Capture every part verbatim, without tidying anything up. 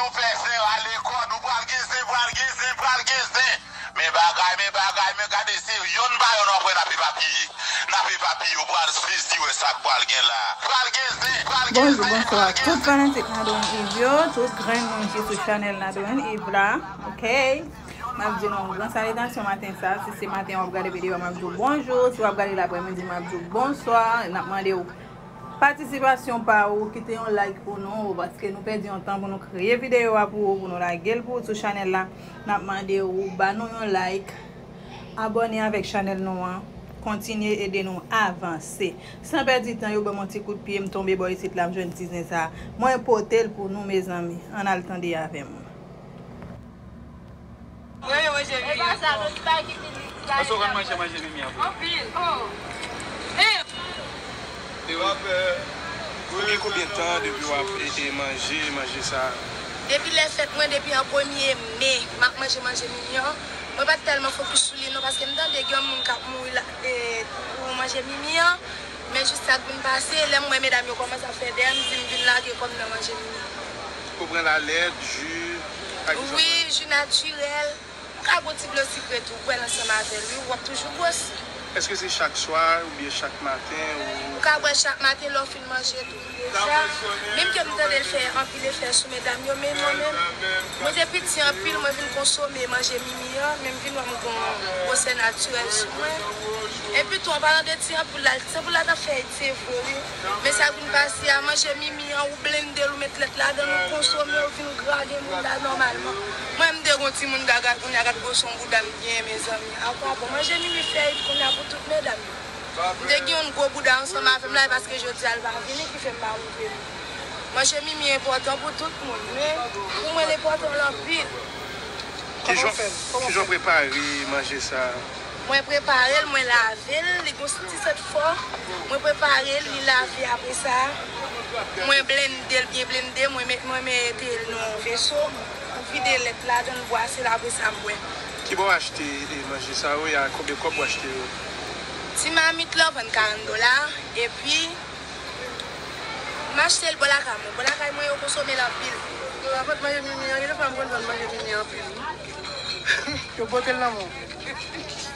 Ou fè zen ale kòd, ou pral gen zen, pral gen zen, pral gen zen. Men bagay, men bagay, men gade se yonn pa yonn w ap wè n ap epapiye. N ap epapiye, ou pral sezi wè sa k pral gen la. Pral gen zen, pral gen zen, pral gen zen. Bonjou, bonswa tout fanatik Nadouin Yves yo, tout grenn moun ki sou chanèl Nadouin Yves la, oke? M ap di nou yon gran salitasyon maten sa. Si se maten w ap gade videyo a, m ap di w bonjou. Si w ap gade l aprèmidi, m ap di w bonswa. N ap mande w patisipasyon pa ou, kite yon like pou nou, paske nou pèdi yon tan pou nou kreye videyo a pou ou, pou nou lage l pou ou sou chanèl la. N ap mande w ba nou yon like, abòne avèk chanèl nou an, kontinye ede nou avanse. San pèdi tan, yo ban m yon ti kout pye, m tonbe bò isit la, m jwenn ti zen sa. Mwen pote l pou nou, mezanmi. Ann al tande avè m. Mwen renmen manje vini. E pa sa, non, li pa ki vini, li pa. Èske w konn manje, manje mimi an vre? Anpil. Oh. Eh. E w ap, euh, ou gen konbyen tan depi w ap, e, e, manje, manje sa? Depi lè fèt mwen, depi an premye me, m ap manje, manje mimi an. Mwen pa t tèlman fokis sou li non, paske m tande gen yon moun k ap mouri la, e, pou manje mimi an. Men jis sa k vin pase, lè m wè medam yo kòmanse ap fè dèyè m, m di m vin lage kò m nan manje mimi. Ou pran lalèt, ji, ak jan. Wi, ji natirèl. M ka bwè ti dlo sikre tou, bwè l ansanm avè l, wi, w ap toujou gwosi. Èske se chak swa oubyen chak maten ou? M ka bwè chak maten lè w fin manje tou. Deja, menm ke m tande l fè anpil efè sou medam yo, men mwen menm, mwen te piti anpil, mwen vin konsome manje mimi an, men m vin wè m gon gwosè natirèl sou mwen. Epi tou, an palan de ti anpil la, ti anpil la t ap fè èd, se vre, wi. Men sa k vin pase a, manje mimi an, ou blende l, ou met lèt ladan l, ou konsome, ou vin gra gen moun la nòmalman. Mwen, m te gon timoun gaga, kounye a gad gwo son bouda m gen, mezanmi. Apa bon, manje mimi fè èd kounye a pou tout medam yo. M te gen yon gwo bouda ansanm avè m la, e paske jodi a l pa vini ki fè m pa montre nou. Manje mimi enpòtan pou tout moun, men pou mwen l enpòtan l anpil. Kijan, kijan w prepare manje sa? Mwen prepare l, mwen lave l, li gon ti sant fò. Mwen prepare l, li lave apre sa. Mwen blende l, byen blende, mwen met, mwen mete l nan yon veso. Mwen vide lèt ladan l, bwase l, apre sa m bwè. Kibò w achte, e, manje sa yo, e a konbyen kòb w achte yo? Ti mamit lan vann karant dola, epi m achte l bò lakay mwen. Bò lakay mwen yo konsome l anpil. Yo pa vant manje mimi an, gen de fwa m konn vann manje mimi an anpil. Yo pote l nan men w.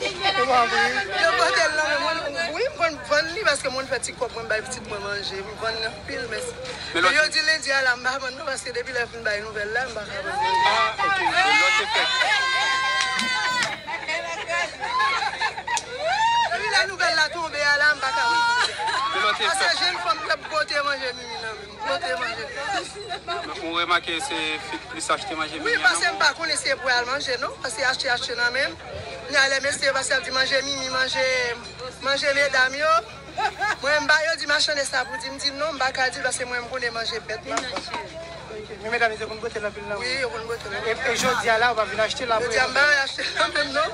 Yo pa vre. Yo pote l nan men mwen, wi, m konn vann li paske m konn fè ti kòb mwen bay pitit mwen manje, m vann li anpil, men men yo di lendi a la, m pa vann non, paske depi lè yo fin bay nouvèl la, m pa ka vann manje. Ah, ok. Lòt efè. Depi lè nouvèl la tonbe a la, m pa ka vann manje. Paske jenn fanm k ap pote manje mimi nan men m. Pote manje. Ou remake se fi k plis achte manje mimi an nan men w? Wi, paske m pa konnen si se pou al manje non, paske achte achte nan men m. Kounye a lè mesye yo pase ap di manje mimi, manje, manje medam yo. Mwen m ba yo di machann sa pou di, m di non, m pa ka di l paske mwen m konnen manje bèt m ap vann. Ok. Men medam yo te konn pote l anpil nan men w? Wi, yo konn pote l anpil. E, e jodi a la, ou pa vin achte l apre? Jodi a m pa vin achte l nan men m non.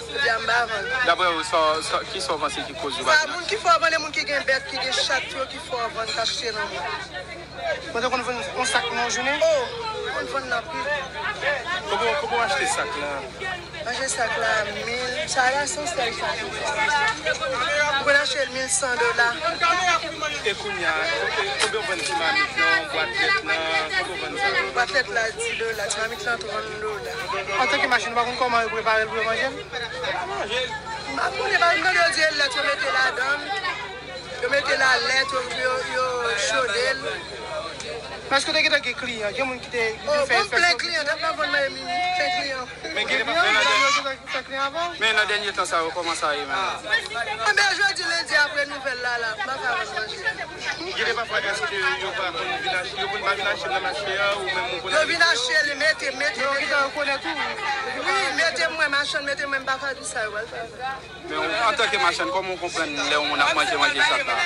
Jodi a m pa vann. Daprè ou, sa, sa, kisa w panse ki koz yo pa vin achte? Sa moun ki fè w vann, e moun ki gen bèt, ki gen chat yo, ki fè w vann, k achte nan men w. Ou te konn vann yon sak nan yon jounen? Oh, m konn vann l anpil. Kòman, kòman w achte sak la? Manje sak la, mil, sa la, san sèl sa. M konn achte l mil san dola. E kounye a, e, konbyen w vann ti mamit lan, bwat lèt lan, konbyen w vann sa? Bwat lèt la, dis dola, ti mamit lan, trant dola. Antanke machann, ou pa konn kòman yo prepare l pou yo manje l? M pa konnen, pa m tande yo di e lèt yo mete ladan l. Yo mete lalèt, yo, yo, yo chode l. Men èske w te gentan gen kliyan? Gen moun ki te, ki te fè efè sou kliyan? Oh, bon, plen kliyan, dat m ap vann manje mimi, plen kliyan. Men gen kliyan, men nan dènye, fè kliyan avan w? Men nan dènye tan sa yo, kòman sa ye menm? Anben, jodi lendi apre nouvèl la, la, m pa ka vann manje. Gen de pafwa, èske yo pa konn vin achte, yo konn pa vin achte nan mache a, ou menm ou konn? Yo vin achte li, mete, mete, mete. Yo gentan rekonèt ou? Wi, mete mwen, machann, mete mwen, m pa ka di sa yo pral fè. Men ou, antanke machann, kòman w konprann lè yon moun ap manje, manje sak la?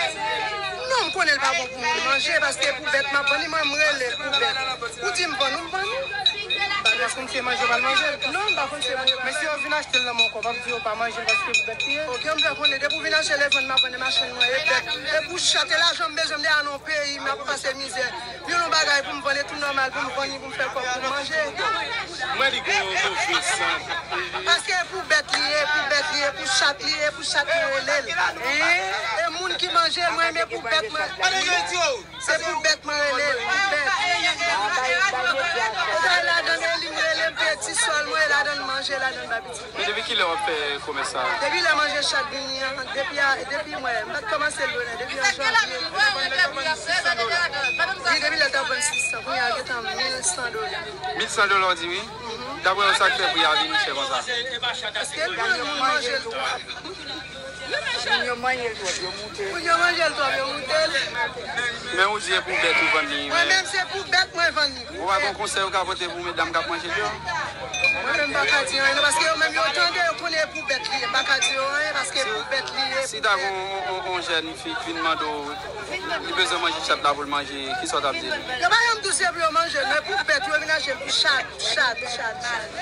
Non, m konnen l pa bon pou moun manje, paske pou bèt m ap vann li, mwen, m rele l pou bèt. Ou di m vann ou, m vann ou. Èske w konn si se manje w pral manje l? Non, m pa konn si se manje m pral manje. Men si yo vin achte l nan men w ankò, w p ap di yo pa manje l paske pou bèt li ye? Oke, m fè konnen, depi w vin achte l, e vann m ap vann, e machann mwen, e bèt. E pou chat, e lajan m bezwen, m deja nan yon peyi, m ap pase mizè. Youn yon bagay pou m vann, e tou nòmal pou m vann li, pou m fè kòb, pou m manje. Mwen di gen yon move sant. Paske e pou bèt li ye, e pou bèt li ye, e pou chat li ye, e pou chat mwen rele l. E moun ki manje l, mwen, men pou bèt mwen. Se pou bèt mwen rele l, pou bèt. Manje ladan ba pitit mwen. Men depi kilè w ap fè komès sa a? Depi lè manje chat vini an, depi a, depi mwen, m pa t kòmanse l bonè, depi an janvye. Li depi lè l t ap vann sis san, kounye a gentan mil san dola. Mil san dola w di wi? Daprè w, sa k fè pri a vini chè konsa? Paske moun manje l twòp. Moun yo manje l twòp, yo moute l. Moun yo manje l twòp, yo moute l. Men ou di e pou bèt ou vann li, men. Mwen menm se pou bèt mwen vann li. Ou pa gen konsèy ou ka pote pou medam k ap manje l yo? Mwen menm m pa ka di anyen non, paske yo menm yo tande, yo konnen e pou bèt li ye. M pa ka di yo anyen paske e pou bèt li ye. Si ta gen yon, yon, yon jèn fi k vin mande w, li bezwen manje chat la pou l manje, kisa w t ap di l? Yo pa janm di w se pou yo manje l, men pou bèt yo vin achte l pou chat, chat, chat, chat.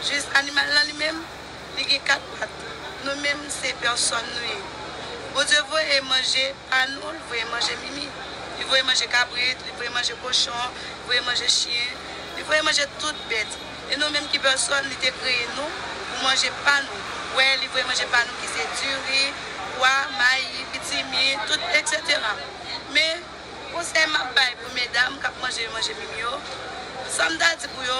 Jis animal lan li menm, li gen kat pat. Nou menm se pèsòn nou ye. Bondye voye manje pa nou, li voye manje mimi. Li voye manje kabrit, li voye manje kochon, li voye manje chen, li voye manje tout bèt. E nou menm ki pèsòn, li te kreye nou pou manje pa nou. Wè, li voye manje pa nou ki se diri, pwa, mayi, pitimi, tout, etsetera. Men, konsèy m ap bay pou medam k ap manje manje mimi yo, sa m ta di pou yo,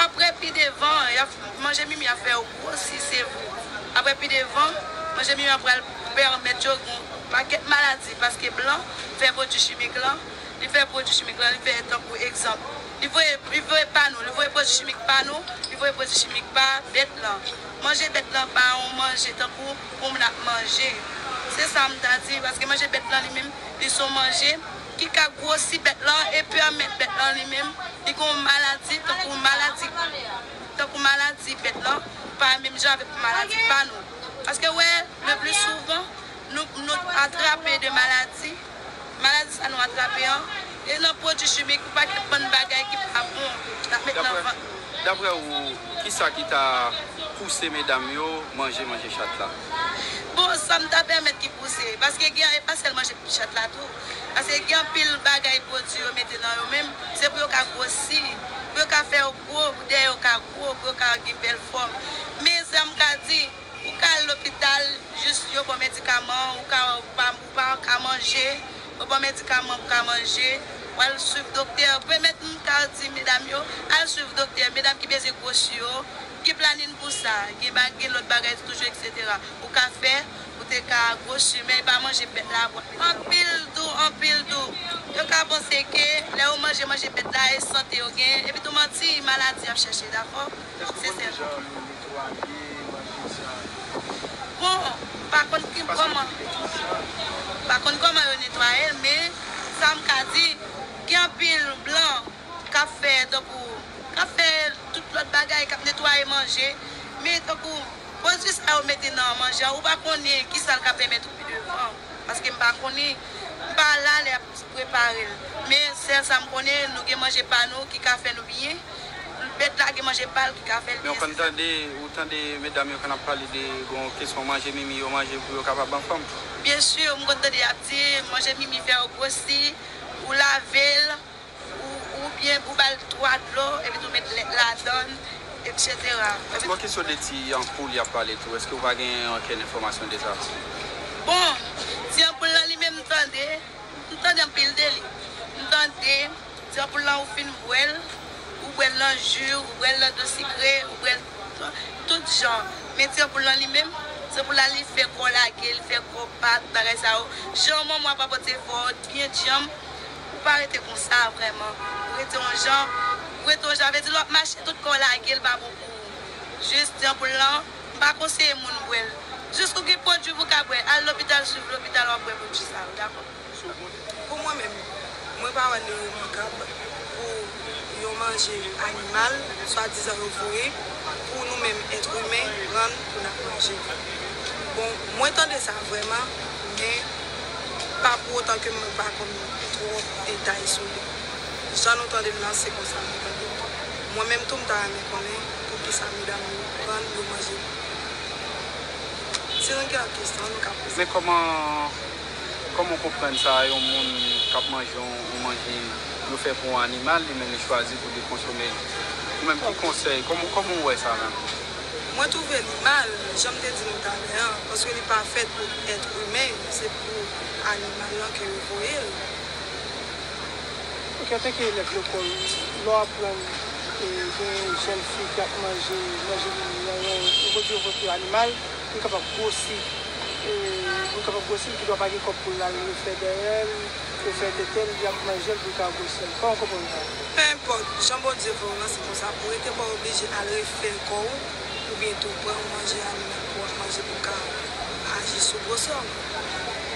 apre pi devan, y ap manje mimi ap fè yo gwosi, se vre. Apre pi devan, manje mimi an pral pèmèt yo gen yon pakèt maladi, paske blan fè pwodui chimik lan, li fè pwodui chimik lan, li fè tankou egzanp. Li voye, li voye pa nou, li voye pwodui chimik pa nou, li voye pwodui chimik pa bèt lan. Manje bèt lan pa yon manje tankou pou moun ap manje. Se sa m ta di, paske manje bèt lan li menm, li se yon manje ki ka gwosi bèt lan e pèmèt bèt lan li menm, li gen yon maladi, tankou maladi, tankou maladi bèt lan, pa menm jan avèk maladi pa nou. Paske wè, le pli souvan, nou, nou atrape de maladi, maladi sa nou atrape an, e nan pwodui chimik, yon pakèt bann bagay ki pa bon, n ap met nan vant nou. Daprè w, kisa ki ta pouse medam yo manje manje chat la? Bon, sa m ta pèmèt ki pouse, paske gen, e pa sèl manje chat la tou, paske gen anpil bagay pwodui yo mete nan yo menm, se pou yo ka gwosi, pou yo ka fè yo gwo, pou dèyè yo ka gwo, pou yo ka gen bèl fòm. Men sa m ka di, ou ka al lopital, jis yo ba w medikaman, ou ka, ou pa, ou pa ka manje, yo ba w medikaman pou ka manje, w al swiv doktè. Pèmèt m ka di medam yo, al swiv doktè, medam ki bezwen gwosi yo, gen planin pou sa, gen ba-, gen lòt bagay toujou, etsetera. Ou ka fè, ou te ka gwosi, men pa manje bèt la bwat. Anpil tou, anpil tou. Yo ka panse ke lè yo manje, manje bèt la, e sante yo genyen. Epi tou manti, maladi y ap chèche, dakò? Se sèl. Bon, m pa konn ki, kòman, m pa konn kòman yo netwaye l, men sa m ka di, gen anpil blan k ap fè tankou, k ap fè tout lòt bagay, k ap netwaye manje, men tankou pwodui sa yo mete nan manje an, ou pa konnen kisa l ka pèmèt ou pi devan, paske m pa konnen, m pa la lè y ap prepare l. Men sèl sa m konnen, nou gen manje pa nou ki ka fè nou byen, bèt la gen manje pa l ki ka fè l byen. Men ou konn tande, ou tande medam yo konn ap pale de gon kesyon manje mimi yo manje pou yo kapab anfòm? Byen si, m konn tande y ap di manje mimi fè yo gwosi, ou lave l, ou, oubyen ou ba l twa dlo, epi tou met lèt ladan l, etsetera. Bon, kesyon de ti anpoul y ap pale tou, èske ou pa gen okenn enfòmasyon de sa? Bon, ti anpoul lan li menm m tande, m tande anpil de li. M tande, ti anpoul lan ou fin bwè l, ou bwè l nan ji, ou bwè l nan dlo sikre, ou bwè l tout, tout jan. Men ti anpoul lan li menm, ti anpoul la li fè kò lage, li fè kò pa, bagay sa yo. Jan manman w ap pote fò, byen djanm, ou pa rete konsa vrèman. Ou rete yon jan, ou rete yon jan, vle di lè w ap mache tout kò w lage, l pa bon pou ou. Jis di anpoul lan, m pa konseye moun bwè l. Jis ou gen pwodui pou w ka bwè, al lopital, swiv lopital, w ap bwè pwodui sa yo, dakò? Pou mwen menm, mwen pa wè l remakab pou yon manje animal, swadizan yo voye, pou nou menm èt imen, rann pou n ap manje. Bon, mwen tande sa vrèman, men pa pou otan ke mwen pa konn twòp detay sou li. Jan nou tande l lan, se konsa nou tande l. Mwen menm tou, m ta renmen konnen poukisa medam yo rann yo manje. Se nan gen kesyon nou ka poze. Men kòman, kòman w konprann sa, yon moun k ap manje yon, yon manje yo fè pou yon animal, li menm li chwazi pou li konsome l? Ou menm, ki konsèy, kòman, kòman w wè sa menm? Mwen twouve li mal, jan m te di nou talè an, paske li pa fèt pou èt imen, se pou animal lan ke yo voye l. Ok, antanke elèv lekòl, lè w aprann Gen jèn fi k ap manje, manje li nan yon, yon pwodui, yon pwodui animal, li kapab gwosi. E, li kapab gwosi, li gendwa pa gen kòb pou l al refè dèyè l, refè tete l, li ap manje l pou l ka gwosi l. Kòman w konprann sa? Penenpòt, jan Bondye fè w lan, se konsa pou w rete, pa w oblije al refè kò w, oubyen tou pran yon manje animal pou w ap manje pou w ka aji sou gwosè w.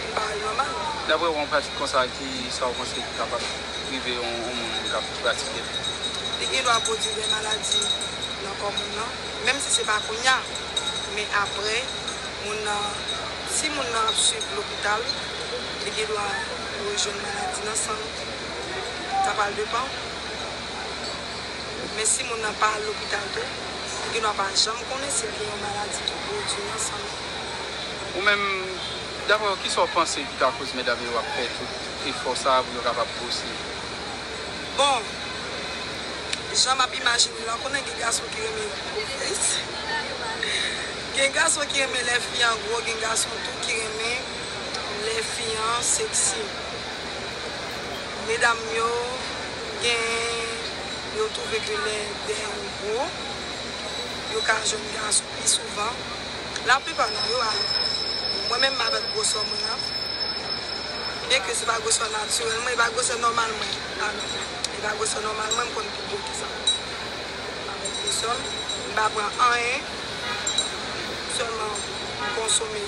Li pa nòmal. Daprè w, yon pratik konsa, ki sa w panse ki kapab rive yon, yon moun k ap pratike l? Li gendwa pwodui de maladi nan kò moun nan, menm si se pa kounye a, men apre, moun nan, si moun nan ap swiv lopital, li gendwa rejwenn maladi nan san l. Sa pral depann. Men si moun nan pa al lopital tou, li gendwa pa janm konnen si l gen yon maladi ki pwodui nan san l. Ou menm, daprè w, kisa w panse ki ka koz medam yo ap fè tout efò sa a pou yo kapab gwosi? Bon, jan m ap imajine la, w konnen gen gason ki renmen gwo fes. Gen gason ki renmen lè fi an gwo, gen gason tou ki renmen lè fi an seksi. Medam yo gen, yo twouve ke lè dèyè yo gwo, yo ka jwenn gason pi souvan. Laplipa nan yo, alò. Mwen menm, m avèk gwosè mwen an, byenke se pa gwosè natirèl mwen, e pa gwosè nòmal mwen. A non, e pa gwosè nòmal mwen, m konn pi gwo ke sa. M avèk gwosè m, m pa pran anyen, sèlman m konsome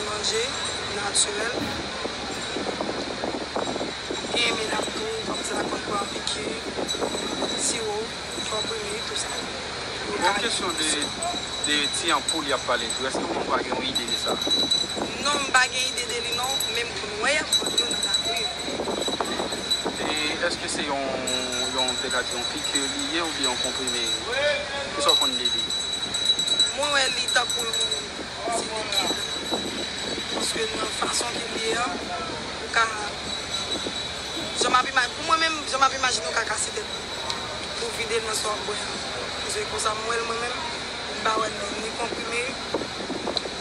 manje natirèl. Gen medam tou, kòmsi sa konn pran piki, siwo, konprime, tou sa. Bon, kesyon de, de ti anpoul y ap pale tou, èske ou menm pa gen yon ide de sa? Non, m pa gen ide de li non, men m konn wè y ap vann yo nan lari. E èske se yon, yon, te ka di yon piki li ye oubyen yon konprime? Kisa w konn de li? Mwen wè li tankou yon ti likid. Paske nan fason ke l ye an, ou ka, jan m ap ima-, pou mwen menm, jan m ap imajine, ou ka kase tèt ou pou vide l nan sa w ap bwè an. Paske konsa m wè l mwen menm, m pa wè l ni konprime,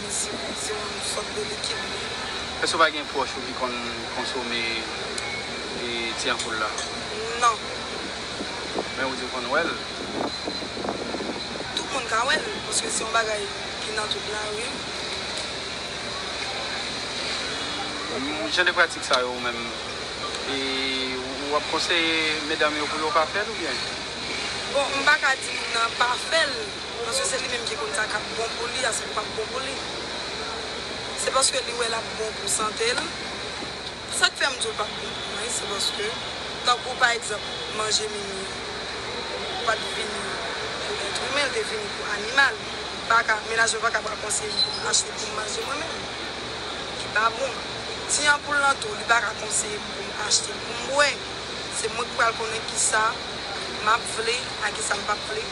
ni si se yon sòt de likid li ye. Èske w pa gen pwòch ou ki konn konsome, e, ti anpoul la? Non. Men ou di w konn wè l? Tout moun ka wè l, paske se yon bagay ki nan tout lari. Jan de pratik sa yo ou menm, e, ou ap konseye medam yo pou yo pa fè l oubyen? Bon, m pa ka di moun nan pa fè l, paske se li menm ki konn sa k ap bon pou li a, sa k p ap bon pou li. Se paske li wè l ap bon pou sante l. Sa k fè m di w l p ap bon pou mwen, se paske, tankou pa egzanp, manje mimi, ou pa t vini pou èt imen, l te vini pou animal. M pa ka, mennaj mwen pa ka pral konseye m pou m achte pou m manje mwen menm, ki pa bon. Ti anpoul lan tou, li pa ka konseye m pou m achte pou m bwè. Se mwen ki pral konnen kisa m ap vle ak kisa m p ap vle.